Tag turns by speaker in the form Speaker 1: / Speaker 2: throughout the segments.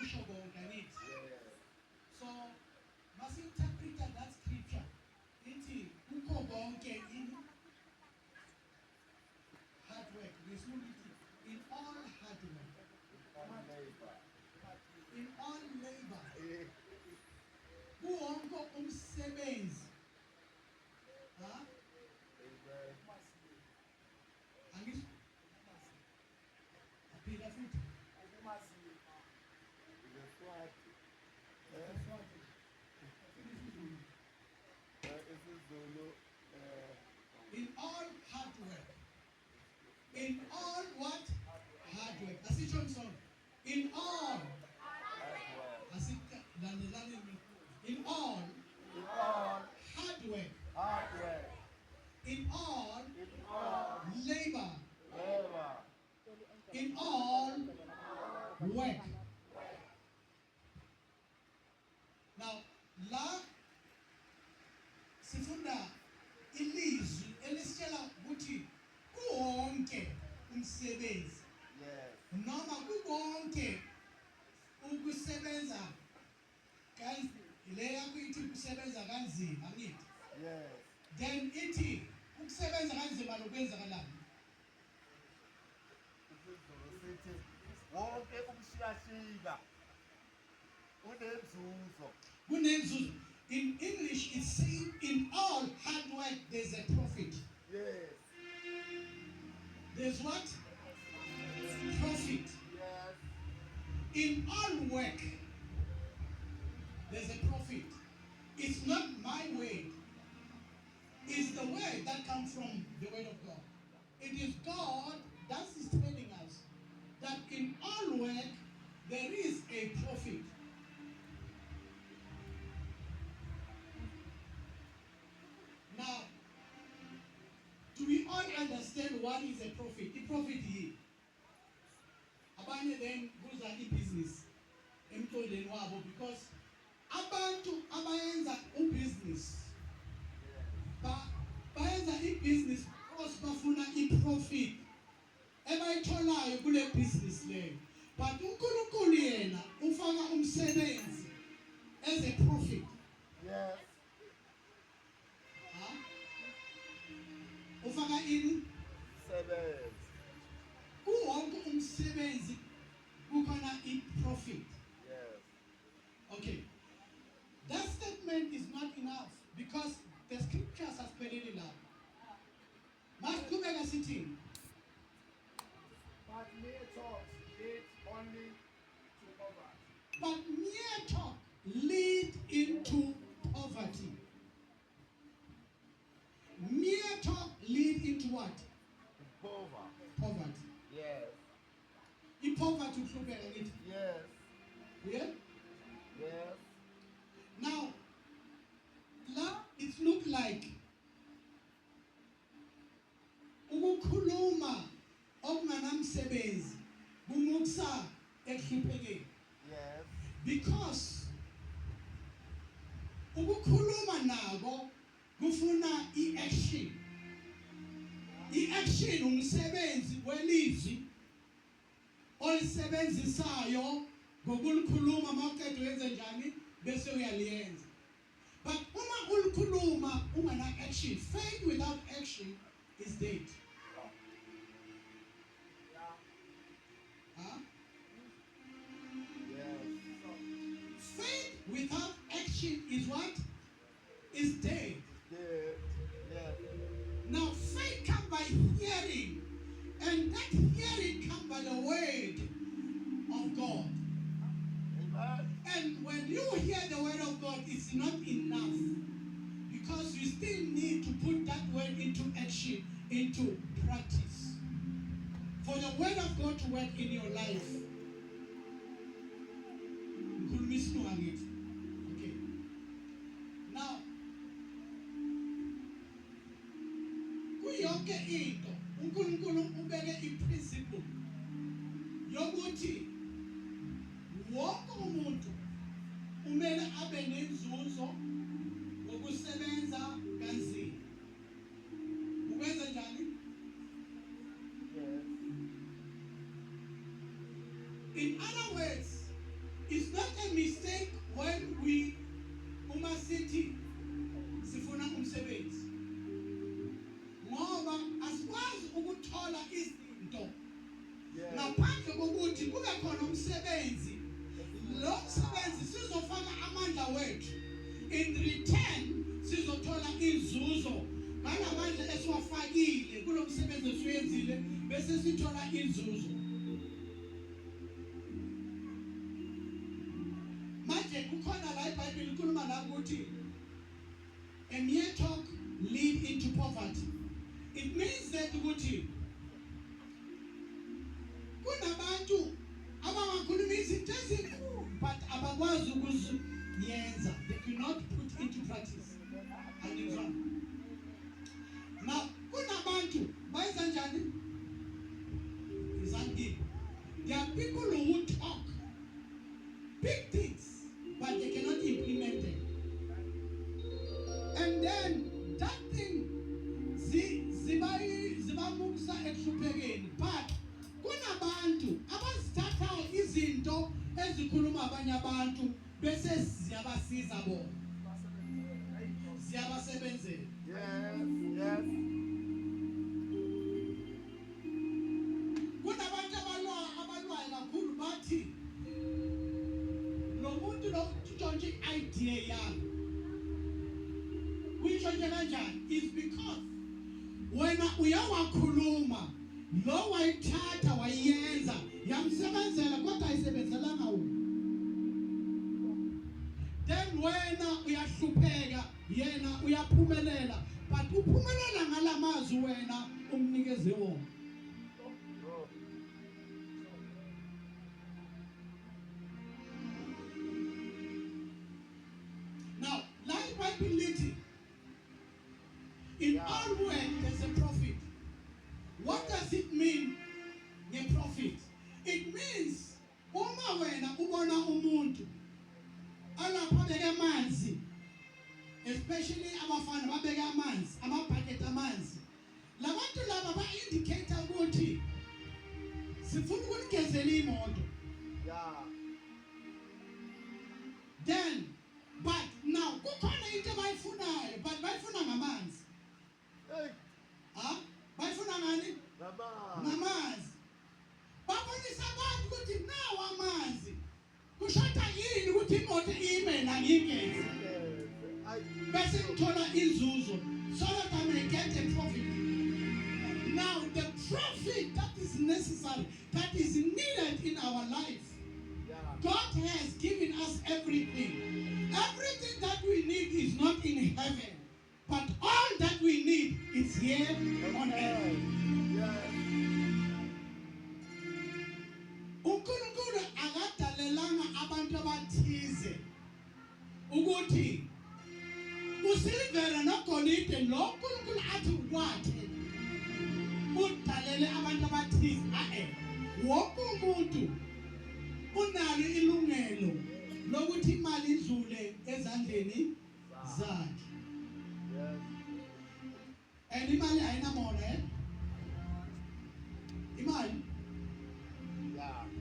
Speaker 1: Kusho konke, angithi?
Speaker 2: Yes.
Speaker 1: So masi-interpreta that scripture ithi kukho konke in hard work. Ngesilungu ithi in all hard work.
Speaker 2: All labor.
Speaker 1: In all labor. Kuwonke umsebenzi. Ha?
Speaker 2: Amen.
Speaker 1: Angisho? Aphila futhi.
Speaker 2: Ngeswati.
Speaker 1: Ngeswati. isiZulu.
Speaker 2: IsiZulu
Speaker 1: In all hard work. In all what? Hard work. Asitsho msonke. In all.
Speaker 2: Hard work.
Speaker 1: Asilandelane. In all.
Speaker 2: In all
Speaker 1: hard work.
Speaker 2: Hard work.
Speaker 1: In all.
Speaker 2: In all
Speaker 1: labor.
Speaker 2: Labor.
Speaker 1: In all work. Now, la sifunda ilizwi elisitshela ukuthi kuwonke umsebenzi.
Speaker 2: Yes.
Speaker 1: Noma kukonke ukusebenza kanzima, le yakho ithi ukusebenza kanzima, angithi?
Speaker 2: Yes.
Speaker 1: Then ithi ukusebenza kanzima lokwenzakalani?
Speaker 2: IsiZulu sithi wonke umshikashika unenzuzo.
Speaker 1: Kunenzuzo. In English it's saying in all hard work there's a profit.
Speaker 2: Yes.
Speaker 1: There's what? Profit.
Speaker 2: Yes.
Speaker 1: In all work there's a profit. It's not my word. It's the word that comes from the word of God. It is God that is telling us that in all work there is a profit. Now, do we all understand what is a profit? I-profit yini? Abanye then kuza i-business emqondweni wabo, because abantu abayenza ubusiness bayenza i-business because bafuna i-profit ebayitholayo kule business leyo. But uNkulunkulu yena ufaka umsebenzi as a profit.
Speaker 2: Yes.
Speaker 1: Ha? Ufaka ini?
Speaker 2: Sebenzi.
Speaker 1: Kuwonke umsebenzi kukhona i-profit.
Speaker 2: Yes.
Speaker 1: Okay. That statement is not enough because the scriptures asipheleli lapho. Masiqhubeka sithini?
Speaker 3: But mere talks lead only to poverty.
Speaker 1: But mere talk lead into poverty. Mere talk lead into what?
Speaker 2: Poverty.
Speaker 1: Poverty.
Speaker 2: Yes.
Speaker 1: I-poverty ukuhlupheka ngithi.
Speaker 2: Yes.
Speaker 1: Yeah?
Speaker 2: Yes.
Speaker 1: Now, la it look like ukukhuluma okunganamsebenzi kumuksa ekuhluphekeni.
Speaker 2: Yes.
Speaker 1: Because ukukhuluma nako kufuna i-action. I-action umsebenzi welizwi olisebenzisayo ngokulikhuluma, mawuqeda uyenze njani bese uyaliyenza. But uma ulikhuluma ungana action, faith without action is dead.
Speaker 3: Yeah.
Speaker 1: Huh?
Speaker 2: Yes.
Speaker 1: Faith without action is what? Is dead.
Speaker 2: Dead. Yes.
Speaker 1: Now faith comes by hearing, and that hearing comes by the word of God.
Speaker 2: Amen.
Speaker 1: And when you hear the word of God, it's not enough, because you still need to put that word into action, into practice, for the word of God to work in your life. Ngikhuluma isilungu angithi? Okay. Now, kuyonke into uNkulunkulu ubeke iprinciple yokuthi wonke umuntu umele abe nenzuzo ngokusebenza kanzima. Ukwenza njani?
Speaker 2: Yes.
Speaker 1: In other words, It's not a mistake when we uma sithi sifuna umsebenzi ngoba asikwazi ukuthola izinto ngaphandle kokuthi kube khona umsebenzi. Lo msebenzi sizofaka amandla wethu, in return sizothola inzuzo ngalamandla esiwafakile kulo msebenzi esiyenzile, bese sithola inzuzo. Manje kukhona la iBhayibheli ikhuluma la ukuthi a mere talk lead into poverty. It means that ukuthi kunabantu abangakhuluma izinto ezinkulu but abakwazi ukuziyenza, they cannot put into practice. Angizwani. Now kunabantu bayenza njani? Izandile. There are people who talk big things but they cannot implement them, and then that thing zibamukisa ekuhluphekeni. But kunabantu abazithathayo izinto ezikhuluma abanye abantu bese ziyabasiza bona, ziyabasebenzela. Kunabantu abalwayo kakhulu, bathi lo muntu lo utshontshe i-idea yami. Uyitshontshe kanjani? Is because wena uyawakhuluma, lo wayithatha wayenza yamsebenzela, kodwa ayisebenzelanga wena. Then wena uyahlupheka, yena uyaphumelela, but uphumelela ngalamazwi wena umnikeze wona. Now la iBhayibheli lithi in all work there's a profit. What does it mean nge-profit? It means uma wena ubona umuntu alapha beka amanzi, especially abafana babeka amanzi, amabhakethi amanzi, labantu laba ba-indicate ukuthi sifuna ukunigezela imoto. Then but now kukhona into abayifunayo, but bayifuna ngamanzi.
Speaker 2: Hey.
Speaker 1: Ha, bayifuna ngani?
Speaker 2: Ngamanzi.
Speaker 1: Ngamanzi. Babonisa abantu ukuthi nawo amanzi, kushoda yini ukuthi imoto ime la ngiyigeze?
Speaker 2: Yes. Ay.
Speaker 1: Bese ngithola inzuzo so that I may get a profit. Now the profit that is necessary, that is needed in our life, God has given us everything. Everything that we need is not in heaven, but all that we need is here on earth. UNkulunkulu akadalelanga abantu abathize ukuthi usilivera nogolide lo uNkulunkulu athi kwakhe udalele abantu abathize. Ae, wonke umuntu unalo ilungelo lokuthi imali idlule ezandleni zakhe. And imali ayinamona, eh, imali.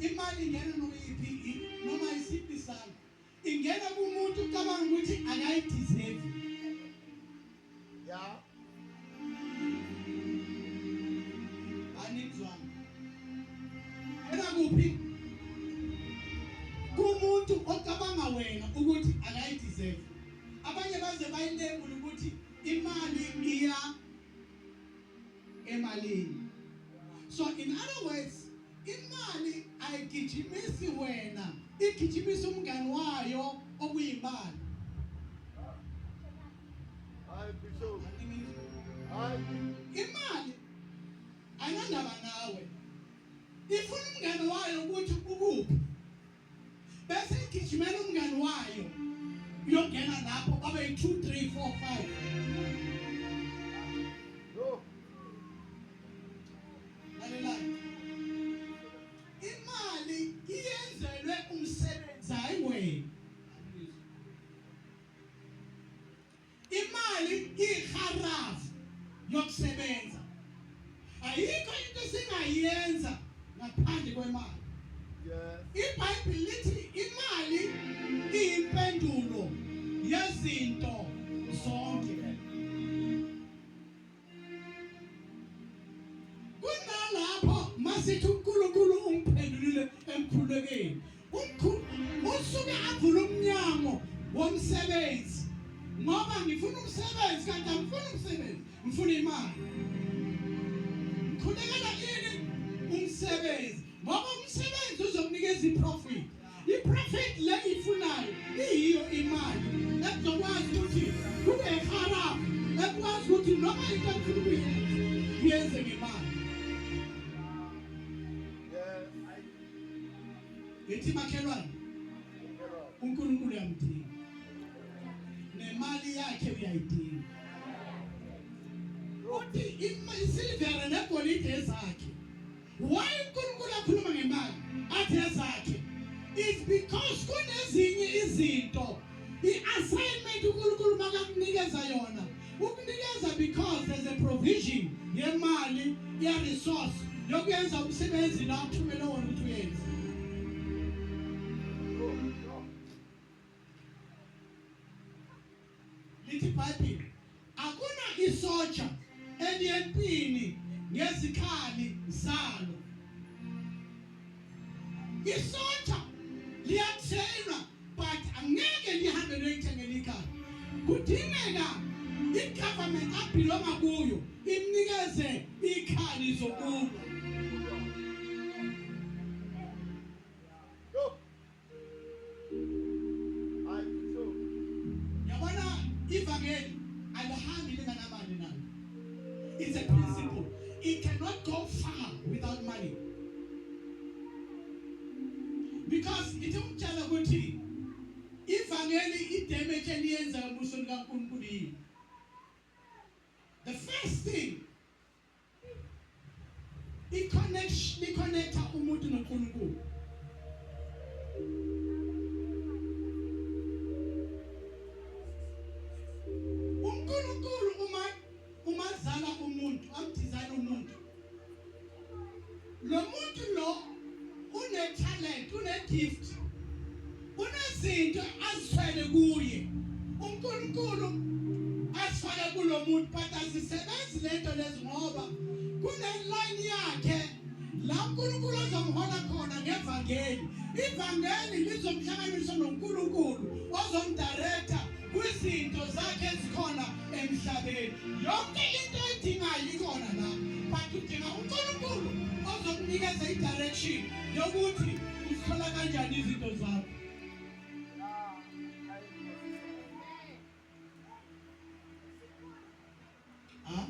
Speaker 1: Imali ingena noyiphi noma isiphi isandla, ingena kumuntu ucabanga ukuthi akayideserve. Anizwanga? Ena kuphi kumuntu ocabanga wena ukuthi akayideserve. Abanye baze bayilabel ukuthi imali iya emalini. So in other words, imali ayigijimisi wena, igijimisa umngani wayo okuyimali.
Speaker 2: Hayi Bishop.
Speaker 1: Aningizwa?
Speaker 2: Hayi.
Speaker 1: Imali ayinandaba nawe, ifuna umngani wayo ukuthi ukuphi, bese igijimela umngani wayo, uyongena lapho babe yi-2 3 4 5.
Speaker 2: Yo.
Speaker 1: Lalelani, imali iyenzelwe umsebenzi, hayi wena. Imali iharafu yokusebenza. Ayikho into esingayenza ngaphandle kwemali.
Speaker 2: Yes.
Speaker 1: IBhayibheli lithi imali iyimpendulo yezinto zonke. Kunalapho masithi uNkulunkulu ungiphendulile emkhulekeni. Usuke avula umnyango womsebenzi ngoba ngifuna umsebenzi kanti angifuni umsebenzi ngifuna imali. Ngikhulekela ini umsebenzi ngoba umsebenzi uzokunikeza iprofit. Iprofit le ifunayo iyiyo imali ekuzokwazi ukuthi kube harafu ekwazi ukuthi noma into engifuna ukuyenza ngiyenze ngemali.
Speaker 2: Yes.
Speaker 1: Ngithi makhelwane uNkulunkulu uyamdinga nemali yakhe uyayidinga. Uthi isilivere negolide ezakhe. Why uNkulunkulu akhuluma ngemali athi ezakhe? It's because kunezinye izinto i-assignment uNkulunkulu makakunikeza yona ukunikeza because there's a provision yemali ye-resource yokuyenza umsebenzi la uthumele wona ukuthi uyenze. Lithi iBhayibheli akuna isotsha eliyempini ngezikhali zalo. Isotsha liyatrainwa but angeke lihambe liyoyithengela ikhali. Kudingeka i-government abhilonga kuyo imnikeze ikhali zokulwa.
Speaker 2: Yo. Hayi Bishop.
Speaker 1: Yabona ivangeli alihambi linganamali nalo. It's a principle. It cannot go far without money. Because ithi umtshela ukuthi ivangeli idamage eliyenza embusweni kaNkulunkulu yini. The first thing i-connection i-connecta umuntu noNkulunkulu. UNkulunkulu uma umazala umuntu amdesign umuntu lo muntu lo une talent une gift unezinto azithwele kuye uNkulunkulu asifake kulo muntu but azisebenzi lento lezi ngoba kune line yakhe la uNkulunkulu azomhola khona ngevangeli. Ivangeli lizomhlanganisa noNkulunkulu ozomdirector kwizinto zakhe ezikhona emhlabeni. Yonke into oyidingayo ikhona la, but udinga uNkulunkulu ozokunikeza i-direction yokuthi uzithola kanjani izinto zakho. Ah?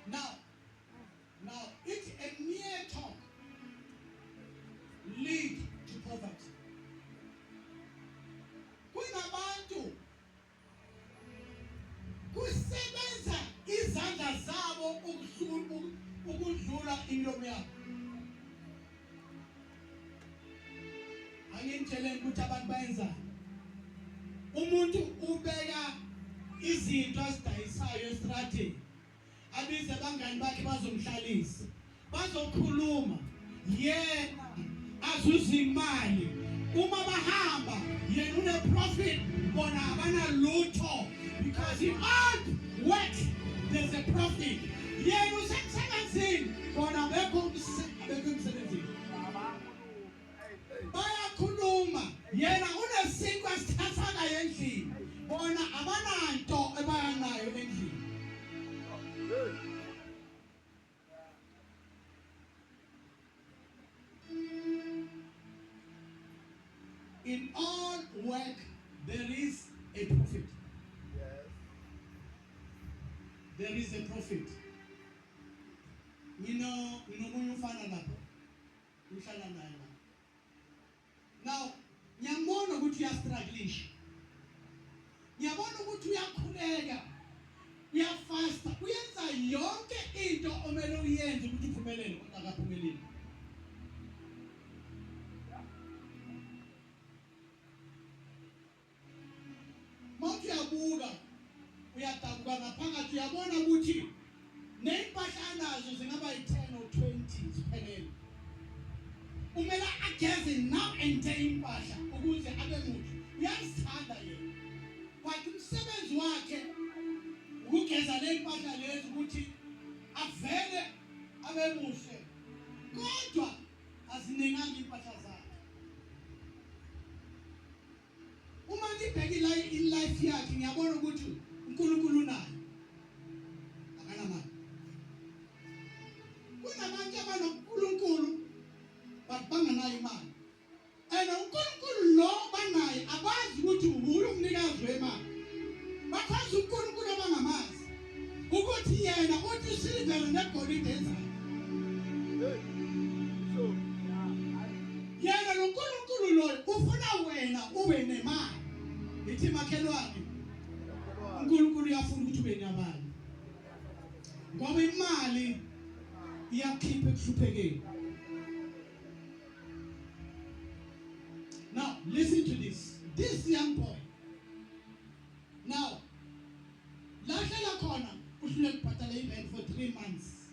Speaker 1: Now, now it's a mere talk lead to poverty. Kunabantu kusebenza izandla zabo ukudlula imilomo yabo. Angimtsheleni ukuthi abantu bayenzani. Umuntu ubeka izinto azidayisayo estradini, abize abangani bakhe bazomhlalisa, bazokhuluma, yena azuza imali. Uma bahamba yena une-profit, bona abanalutho because in all work there's a profit. Yena usemsebenzini, bona abekho emsebenzini. Bayakhuluma, yena unesinkwa asithathakayo endlini, bona abananto ebayanayo endlini.
Speaker 2: Hey.
Speaker 1: In all work there is a profit.
Speaker 2: Yes.
Speaker 1: There is a profit. Ngino nginomunye umfana lapho ngihlala naye la. Now ngiyambona ukuthi uyastrugglisha. Ngiyabona ukuthi uyakhuleka, uyafasta, uyenza yonke into omele uyenze ukuthi uphumelele kodwa akaphumeleli. Mawuthi uyabuka uyadabuka ngaphakathi uyabona ukuthi anazo zingaba yi-10 or 20 ziphelele. Kumele ageze now and then impahla ukuze abe muhle. Uyazithanda yena. But umsebenzi wakhe ukugeza le mpahla lezi ukuthi avele abe muhle. Kodwa azininganga impahla zakhe. Uma ngibheka i-life yakhe ngiyabona ukuthi uNkulunkulu unaye. Akanamali. Kunabantu abanoNkulunkulu but banganayo imali. And uNkulunkulu lo banaye abazi ukuthi uye umnikazi wemali. Bakhonza uNkulunkulu abangamazi. Ukuthi yena uthi isilivere negolide ezakhe.
Speaker 2: Hey. So.
Speaker 1: Yena lo Nkulunkulu loyo ufuna wena ube nemali. Ithi makhelwane uNkulunkulu uyafuna ukuthi ube nemali. Ngoba imali iyakhipha ekuhluphekeni. Now listen.